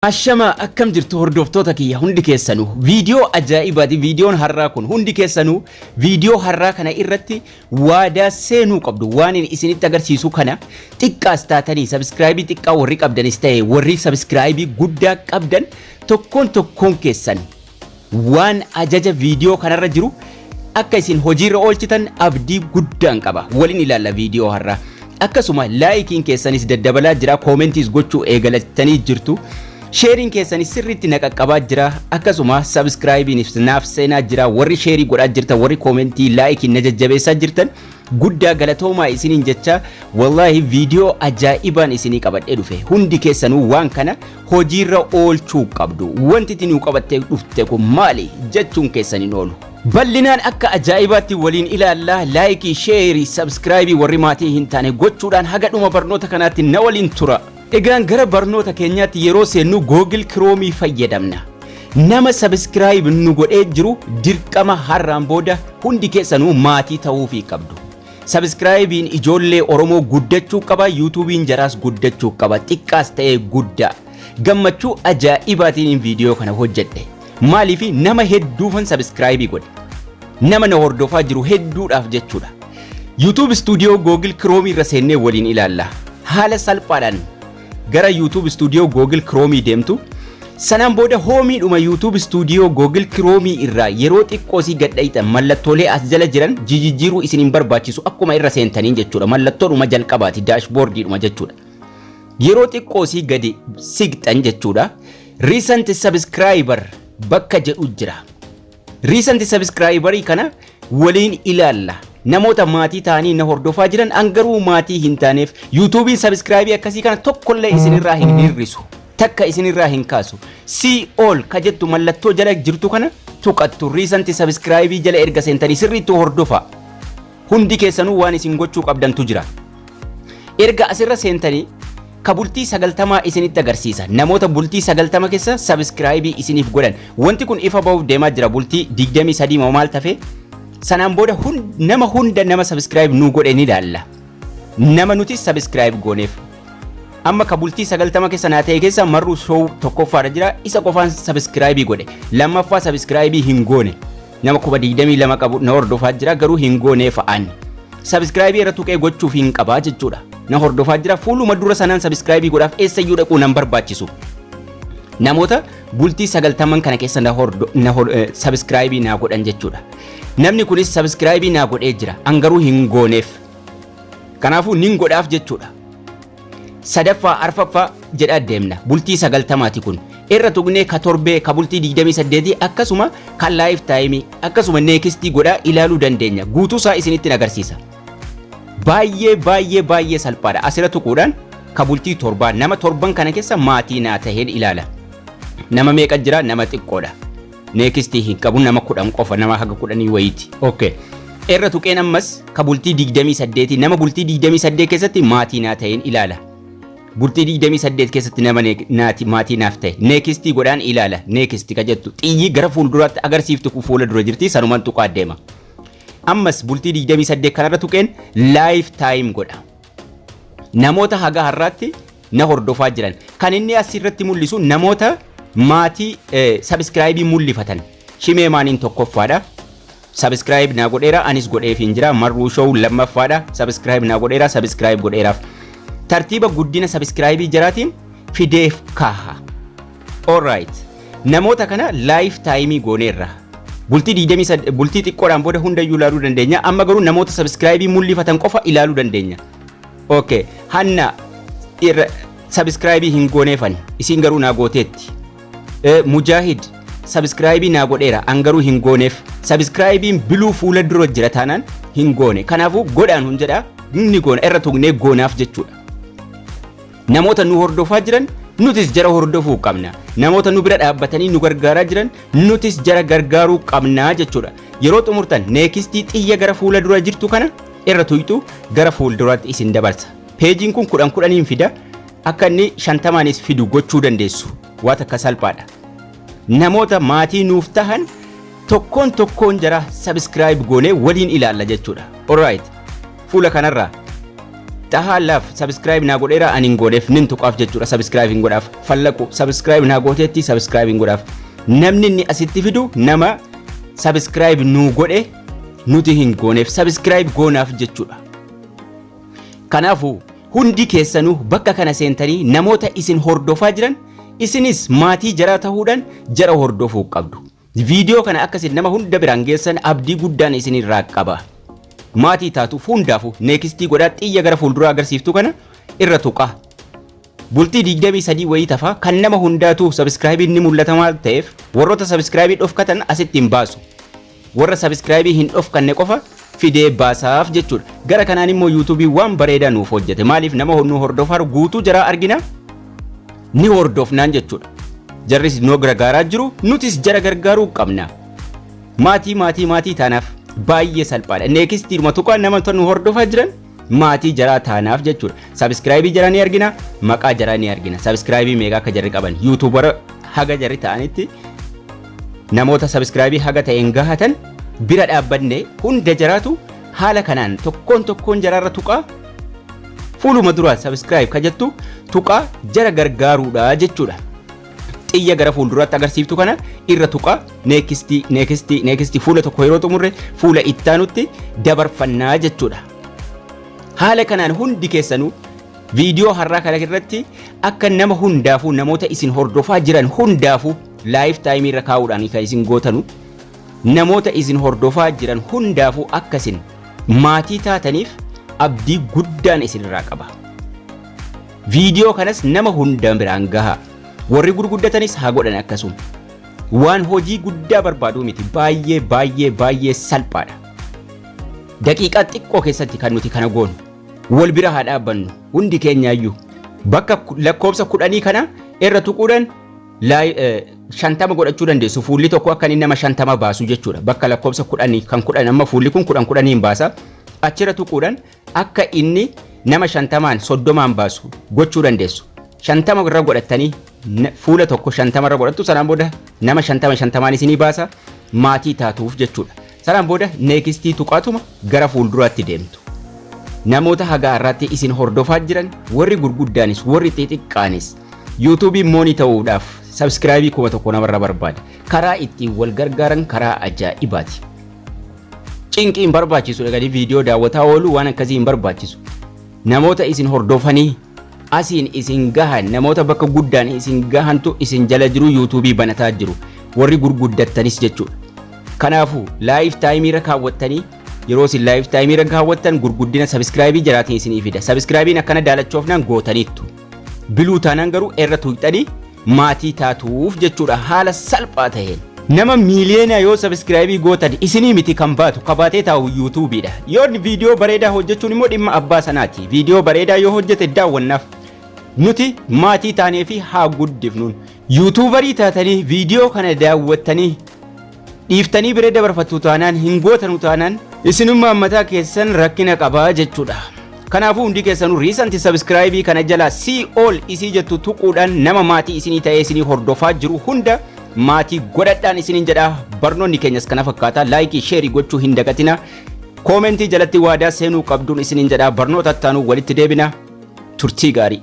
Ashamaa, akkam jirtu hordoftoota kiyya hundi keessanuu? Viidiyoo ajaa'ibaati viidiyoon har'aa kun. Hundi keessanuu viidiyoo har'aa kana irratti waadaa seenuu qabdu. Waan inni isinitti agarsiisu kana xiqqaas taatanii, subscribe xiqqaa warri qabdanis ta'e warri subscribe guddaa qabdan, tokkoon tokkoon keessan waan ajaja viidiyoo kanarra jiru akka isin hojiirra oolchitan abdii guddaan qaba. Waliin ilaalla viidiyoo har'aa. Akkasuma likeiin keessanis daddabalaa jira, commentiis gochuu eegalatanii jirtu. Shareiin keessanis sirriitti na qaqqabaa jira. Akkasuma subscribeiinis naaf seenaa jira. Warri share godhaa jirtan, warri comment, likeiin na jajjabeessaa jirtan, guddaa galatoomaa isiniin jecha. Wallaahi viidiyoo ajaa'ibaan isinii qabadhee dhufe. Hundi keessanuu waan kana hojiirra oolchuu qabdu. Wanti itti nuu qabattee dhufte kun maali jechuun keessan hin oolu. Bal'inaan akka ajaa'ibaatti waliin ilaallaa. Like, share, subscribe warri maatii hin taane gochuudhaan haga dhuma barnoota kanaatti na waliin tura. Egaan gara barnoota keenyaatti yeroo seennu Google Chrome fayyadamna. Nama subscribe nu godhee jiru dirqama har'aan booda hundi keessanuu maatii ta'uufii qabdu. Subscribeiin ijoollee Oromoo guddachuu qaba, YouTubeiin jaraas guddachuu qaba, xiqqaas ta'ee guddaa. Gammachuu ajaa'ibaatiin viidiyoo kana hojjedhe. Maaliif? Nama hedduufan subscribe godhe. Nama na hordofaa jiru hedduudhaaf jechuudha. YouTube Studio Google Chrome irra seennee waliin ilaalla. Haala salphaadhaan gara YouTube Studio Google Chrome deemtu. Sanaan booda homeiidhuma YouTube Studio Google Chrome irraa yeroo xiqqoo sii gadha'itan mallattoolee as jala jiran jijjiiruu isin hin barbaachisu, akkuma irra seentaniin jechuudha. Mallattoodhuma jalqabaati, dashboardiidhuma jechuudha. Yeroo xiqqoo sii gadi siqxan jechuudha. Recent subscriber bakka jedhu jira. Recent subscriberii kana waliin ilaalla. Namoota maatii ta'anii na hordofaa jiran, an garuu maatii hin taaneef, YouTubeiin subscribe akkasii kana tokkollee isinirraa hin hir'isu. Takka isinirraa hin kaasu. See all ka jettu mallattoo jala jirtu kana tuqattu. Recent subscribe jala erga seentanii sirriitti hordofaa. Hundi keessanuu waan isin gochuu qabdantu jira. Erga asirra seentanii ka bultii 90 isinitti agarsiisa. Namoota bultii 90 keessa subscribe isiniif godhan. Wanti kun ifa bahuuf deemaa jira, bultii 23 moo maal tafe. Sanaan booda nama hunda nama subscribe nu godhe ni ilaalla. Nama nuti subscribe gooneef. Amma ka bultii 90 keessa naa ta'e keessa Marruu Show tokkoffaadha jira. Isa qofaan subscribe godhe. Lammaffaa subscribe hin goone. Nama 22,000 qabu na hordofaa jira, garuu hin goonee fa'aan. Subscribe irra tuqee gochuuf hin qabaa jechuudha. Na hordofaa jira, fuuluma dura sanaan subscribe godhaaf, eessayyuu dhaquu nan barbaachisu. Namoota bultii 90n kana keessa na hordo na subscribe naa godhan jechuudha. Namni kunis subscribe naa godhee jira. An garuu hin gooneef. Kanaafuu nin godhaaf jechuudha. Sadaffaa, arfaffaa jedhaa deemna. Bultii 90ti kun. Irra tuqnee ka torbee, ka bultii 28, akkasuma kan lifetime, akkasuma next godhaa ilaaluu dandeenya. Guutuusaa isinitti agarsiisa. Baay'ee baay'ee baay'ee salphaadha. Asirra tuquudhaan ka bultii 7, nama torban kana keessa maatii naa taheen ilaala. Nama meeqa jira? Nama xiqqoodha. Next hin qabu, nama 10 qofa, nama haga 10 wayiiti. Okay. Irra tuqeen ammas ka bultii 28, nama bultii 28 keessatti maatii naa taheen ilaala. Bultii 28 keessatti nama naati maatii naaf ta'e next godhaan ilaala. Next ka jettu xiyyi gara fuulduraatti agarsiiftu kun fuula dura jirti, sanumaan tuqaa deema. Ammas bultii 28 kanarra tuqeen lifetime godha. Namoota haga har'aatti na hordofaa jiran. Kan inni asirratti mul'isu namoota maatii subscribe mul'ifatan. Shimee maaniin tokkoffaadha. Subscribe naa godheera, anis godheef hin jira. Marruu Show lammaffaadha. Subscribe naa godheera, subscribe godheeraaf. Tartiiba guddina subscribe jaraatiin fideef kaaha. Alright. Namoota kana lifetime gooneerra. Bultii 23, bultii xiqqoodhaan booda hundayyuu ilaaluu dandeenya. Amma garuu namoota subscribe mul'ifatan qofa ilaaluu dandeenya. Okay. Hanna irra subscribe hin gooneefan, isin garuu naa gooteetti. Mujaahid subscribe naa godheera, an garuu hin gooneef. Subscribeiin blue fuula dura jira taanaan hin goone. Kanaafuu godhaan hun jedha, inni goona, irra tuqnee goonaaf jechuudha. Namoota nu hordofaa jiran nutis jara hordofuu qabna. Namoota nu bira dhaabbatanii nu gargaaraa jiran nutis jara gargaaruu qabnaa jechuudha. Yeroo xumurtan next xiyya gara fuula dura jirtu kana irra tuyxu, gara fuulduraatti isin dabarsa. Pageiin kun 10 10n fida. Akka inni 50nis fidu gochuu dandeessu. Waan akka salphaadha. Namoota maatii nuuf tahan tokkoon tokkoon jara subscribe goonee waliin ilaalla jechuudha. Alright. Fuula kanarraa Xahaa laaf subscribe naa godheera, ani hin godheef, nin tuqaaf jechuudha. Subscribe hin godhaaf. Fallaqu subscribe naa gooteetti, subscribe hin godhaaf. Namni inni asitti fidu nama subscribe nuu godhe, nuti hin gooneef, subscribe goonaaf jechuudha. Kanaafuu hundi keessanuu bakka kana seentanii namoota isin hordofaa jiran isinis maatii jaraa ta'uudhaan jara hordofuu qabdu. Viidiyoo kana akkasin nama hunda biraan geessan abdii guddaan isinirraa qaba. Maatii taatuuf hundaafuu next godhaa, xiyya gara fuulduraa agarsiiftuu kana irra tuqaa. Bultii 23 wayii tafa kan nama hundaatu subscribeiin ni mul'ata maal ta'eef warroota subscribe dhofkatan asitti hin baasu. Warra subscribe hin dhofkanne qofa fidee baasaaf jechuudha. Gara kanaan immoo YouTubeii waan bareedaa nuuf hojjete. Maaliif? Nama nu hordofaa guutuu jaraa argina, ni hordofnaan jechuudha. Jarris nu gargaaraa jiru, nutis jara gargaaruu qabna. Maatii maatii maatii taanaaf baay'ee salphaadha. Nextiidhuma tuqaa nama nu hordofaa jiran maatii jaraa taanaaf jechuudha. Subscribe jaraa ni argina, maqaa jaraa ni argina. Subscribe meeqa akka jarri qaban, YouTubera haga jarri ta'anitti namoota subscribe haga ta'een gahatan bira dhaabbanne hunda jaraatu haala kanaan tokkoon tokkoon jaraarra tuqaa, fuuluma duraa subscribe ka jettu tuqaa jara gargaaruudha jechuudha. Xiyya gara fuulduraatti agarsiiftu kana irra tuqaa, next, next, next, fuula tokko yeroo xumurre fuula ittaanutti dabarfannaa jechuudha. Haala kanaan hundi keessanuu viidiyoo har'aa kana irratti akka nama hundaafuu, namoota isin hordofaa jiran hundaafuu lifetime irra kaa'uudhaan kan isin gootanu, namoota isin hordofaa jiran hundaafuu akka isin maatii taataniif abdii guddaan isinirraa qaba. Viidiyoo kanas nama hunda biraan gaha. Warri gurguddatanis haa godhan akkasuma. Waan hojii guddaa barbaaduu miti, baay'ee baay'ee baay'ee salphaadha. Daqiiqaa xiqqoo keessatti kan nuti kana goonu. Wal bira haa dhaabbannu hundi keenyaayyuu. Bakka lakkoofsa 10 kana irra tuquudhaan 50 godhachuu dandeessu. Fuulli tokko akka inni nama 50 baasu jechuudha. Bakka lakkoofsa 10 kan 10, amma fuulli kun 10 10iin baasa. Achirra tuquudhaan akka inni nama 50n 30n baasu gochuu dandeessu. 50 irra godhattanii fuula tokko 50 irra godhattu, sanaan booda nama 50 50n isinii baasa, maatii taatuuf jechuudha. Sanaan booda next tuqaatuma gara fuulduraatti deemtu. Namoota haga har'aatti isin hordofaa jiran, warri gurguddaanis warri xixiqqaanis, YouTubeii money ta'uudhaaf subscribe 1000 namarra barbaada. Karaa ittiin wal gargaaran karaa ajaa'ibaati. Cinqii hin barbaachisu, dhaqanii viidiyoo daawwataa oolu waan akkasii hin barbaachisu. Namoota isin hordofanii asiin isin gahan, namoota bakka guddaan isin gahantu isin jala jiru, YouTubeii banataa jiru, warri gurguddattanis jechuudha. Kanaafuu lifetime irra kaawwattanii, yeroo isin lifetime irra kaawwattan gurguddina subscribe jaraatiin isinii fida. Subscribeiin akkana daalachoofnaan gootaniittu. Blue taanaan garuu irra tuqxanii maatii taatuuf jechuudha haala salphaa ta'een. Nama miiliyoona yoo subscribe gootan isinii miti kan baatu, kabaatee taa'u YouTubeiidha. Yoo viidiyoo bareedaa hojjechuun immoo dhimma abbaa sanaati. Viidiyoo bareedaa yoo hojjete daawwannaaf. Nuti maatii taanee fi haa guddifnuun. YouTuberii taatanii viidiyoo kana daawwattanii dhiiftanii bira dabarfattu taanaan, hin gootanu taanaan, isinummaan mataa keessan rakkina qabaa jechuudha. Kanaafuu hundi keessanuu recent subscribe kana jala see all isii jettu tuquudhaan nama maatii isinii ta'ee isinii hordofaa jiru hunda maatii godhadhaan isiniin jedha. Barnoonni keenyas kana fakkaata. Like, share gochuu hin dagatina. Comment jalatti waadaa seenuu qabduun isiniin jedha. Barnoota ittaanuu walitti deebina. Turtii gaarii.